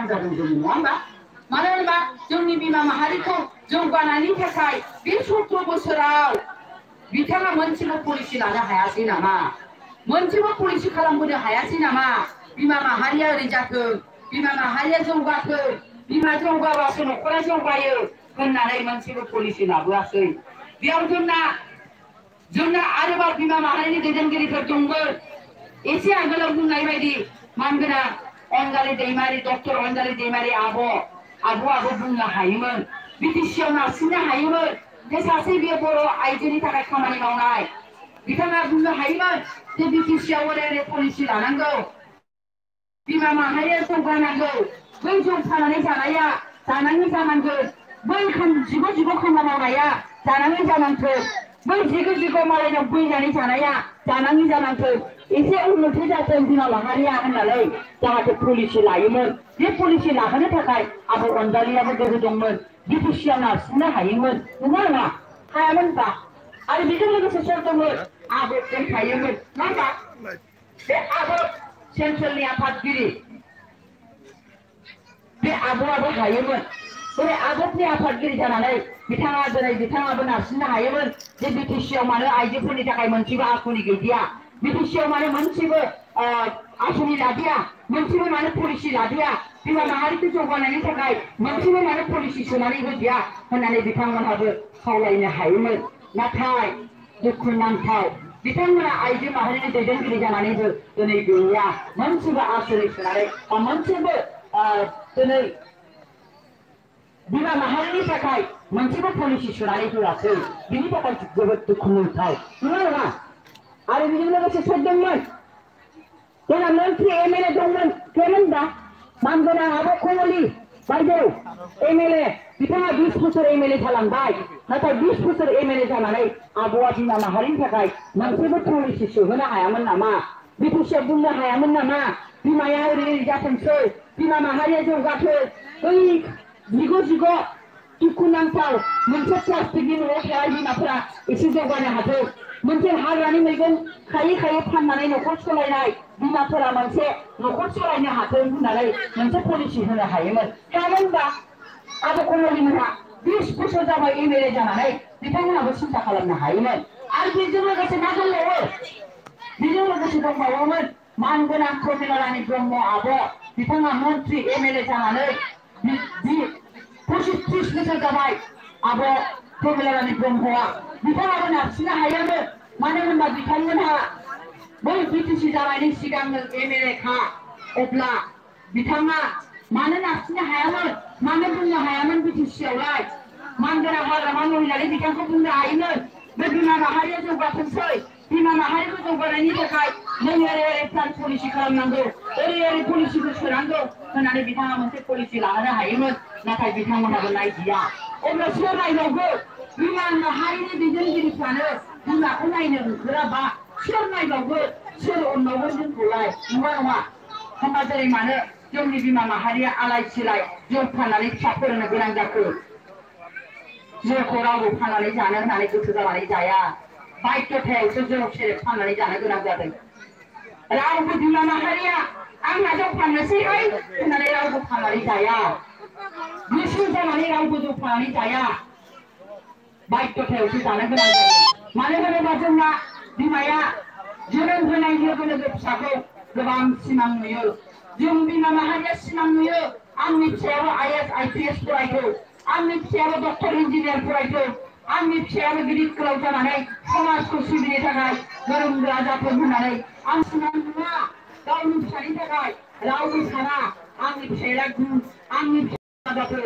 गोनां जादों जों नङा होमबा मानो होनबा जोंनि बिमा माहारिखौ जौगानायनि थाखाय बे 17 बोसोराव बिथाङा मोनसेबो पलिसि लानो हायासै नामा मोनसेबो पलिसि खालामबोनो हायासै नामा बिमा माहारिया ओरै जाथों बिमा माहारिया जौगाथों बिमा जौगाबासो न'खरा जौगायो होननानै मोनसेबो पलिसि लाबोआसै बेयाव जोंना आरोबाव बिमा माहारिनि दैदेनगिरिफोर दंमोन एसे आगोलाव बुंनाय बायदि मानगोनां अनजालि दैमारि डक्टर अनजालि दैमारि आब'आबो बुंनो हायोमोन बिटिसिआव नारसिननो हायोमोन जे सासे बियो बर' आइजोनि थाखाय खामानि मावनाय बिथाङा बुंनो हायोमोन जे बिटिसिआव ओरै पलिसि लानांगौ बिमा माहारिया जौगानांगौ बै जौ फाननानै जानाया जानाङै जानांगोन बै जिग' खामानि मावनाया जानाङै जानांथों बै जिग' मालायनाव बैनानै जानाया जानाङै जानांथों एसे उन्नति जाथों बिमा माहारिया होननानै जाहाथे पलिसि लायोमोन बे पलिसि लाहोनो थाखाय आब' अनजालियाबो गोहो दंमोन बिटिसिआव नारसिननो हायोमोन नङा नङा हायामोनबा आरो बेजों लोगोसे सोर दंमोन आबोद दंफायोमोन नङा होमबा बे आबोद सेन्ट्रेलनि आफादगिरि बे आब'आबो हायोमोन बे आबोदनि आफादगिरि जानानै बिथाङाबो नारसिननो हायोमोन जे बिटिसिआव मानो आइजोफोरनि थाखाय मोनसेबो आसनि गैदिया बिटिसिआव मानो मोनसेबो आसनि लादिया मोनसेबो मानो पलिसि लादिया बिमा माहारिखौ जौगानायनि थाखाय मोनसेबो मानो पलिसि सोनानै होदिया होननानै बिथांमोनहाबो खावलायनो हायोमोन नाथाय दुखुनांथाव बिथांमोना आइजो माहारिनि दैदेनगिरि जानानैबो दिनै गैया मोनसेबो आसनि सोनानै बा मोनसेबो दिनै बिमा माहारिनि थाखाय मोनसेबो पलिसि सोनानै होआसै बिनि थाखाय जोबोद दुखुनांथाव नङा नङा आरो बेजों लोगोसे सोर दंमोन जोंना मन्त्रि एमएलए दंमोन सोरमोनबा मानगोनां आब' कमलि बायदेव एमएलए बिथाङा 20 बोसोर एमएलए जालांबाय नाथाय 20 बोसोर एमएलए जानानै आब'आ बिमा माहारिनि थाखाय मोनसेबो पलिसि सोहोनो हायामोन नामा बिटिसिआव बुंनो हायामोन नामा बिमाया ओरै जाथोंसै बिमा माहारिया जौगाथों बै जिग' दुखुनांथाव मोनसे प्लास्टिकनि न'आव थानाय बिमाफोरा एसे जौगानो हाथों मोनसे हाग्रानि मैगं खायै फाननानै न'खर सालायनाय बिमाफोरा मोनसे न'खर सालायनो हाथों होननानै मोनसे पलिसि होनो हायोमोन हायामोनबा आब' कमलिमोनहा 20 बोसोर जाबाय एमएलए जानानै बिथांमोनाबो सिन्था खालामनो हायोमोन आरो बेजों लोगोसे मा दंबावो बेजों लोगोसे दंबावोमोन मानगोनां प्रमिला रानी ब्रह्म आब' बिथाङा मन्त्रि एमएलए जानानै 25-30 बोसोर जाबाय आब' प्रमिला रानी ब्रह्मआ बिथाङाबो नारसिननो हायोमोन मानो होनबा बिथांमोनहा बै बिटिसि जानायनि सिगांनो एमएलए खा अब्ला बिथाङा मानो नारसिननो हायामोन मानो बुंनो हायामोन बिटिसिआवलाय मानगोनां हाग्रामा महिलारि बिथांखौ बुंनो हायोमोन बे बिमा माहारिया जौगाथोंसै बिमा माहारिखौ जौगानायनि थाखाय नों ओरै प्लान पलिसि खालामनांगौ ओरै पलिसिखौ सोनांगौ होननानै बिथाङा मोनसे पलिसि लाहोनो हायोमोन नाथाय बिथांमोनहाबो नायदिया अब्ला सोर नायबावगौ बिमा माहारिनि दैदेनगिरिफ्रानो बिमाखौ नायनो ओंखाराबा सोर नायबावगौ सोर अनबावगोन जोंखौलाय नङा नङा होनबा जेरै मानो जोंनि बिमा माहारिया आलाय सिलाय जौ फाननानै फिसा फोरोंनो गोनां जाखो जौखौ रावबो फाननानै जानो होननानै गोसो जानानै जाया बायद्ध'थायावसो जौ सेरेब फाननानै जानो गोनां जादों रावबो बिमा माहारिया आंहा जौ फाननोसैहाय होननानै रावबो फाननानै जाया गोसो जानानै रावबो जौ फाननानै जाया बायद्ध'थायावसो जानो गोनां जायो मानो होनोबा जोंना बिमाया जोनोम होनाय लोगो लोगो फिसाखौ गोबां सिमां नुयो जों बिमा माहारिया सिमां नुयो आंनि फिसायाबो आईएएस आईपीएस फरायथों आंनि फिसायाबो डक्टर इन्जिनियार फरायथों आंनि फिसायाबो गिदिर गोलाव जानानै समाजखौ सिबिनो थाखाय गोरों गोरा जाथों होननानै आं सिमां नुवा गावनि फिसानि थाखाय रावबो साना आंनि फिसाया आंनि फिसाया जाथों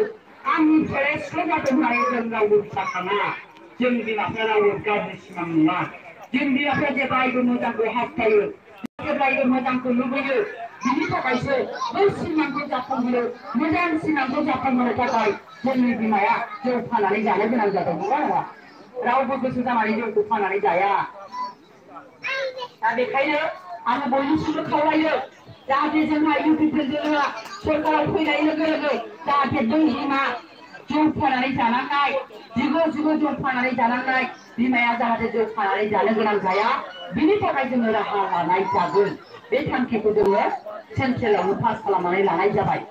आंनि फिसाया सिख्ला जाथों होननानै जों रावबो फिसा खाना जों बिमाफ्रा रावबो गाज्रि सिमां नुवा जों बिमाफ्रा जेब्लायबो मोजांखौ हास्थायो जेब्लायबो मोजांखौ लुबैयो बिनि थाखायसो बै सिमांखौ जाफुंहोनो मोजां सिमांखौ जाफुंहोनो थाखाय जोंनि बिमाया जौ फाननानै जानो गोनां जादों नङा नङा रावबो गोसो जानानै जौखौ फाननानै जाया दा बेखायनो आङो बयनिसिमबो खावलायो जाहाथे जोंहा इउपिपिएलआ सरकाराव फैनाय लोगो लोगो जाहाथे बै बिमा जौ फाननानै जानांनाय जिग' जौ फाननानै जानांनाय बिमाया जाहाथे जौ फाननानै जानो गोनां जाया बिनि थाखाय जोङो राहा लानाय जागोन बे थांखिखौ जोङो सेन्ट्रेलावनो पास खालामनानै लानाय जाबाय।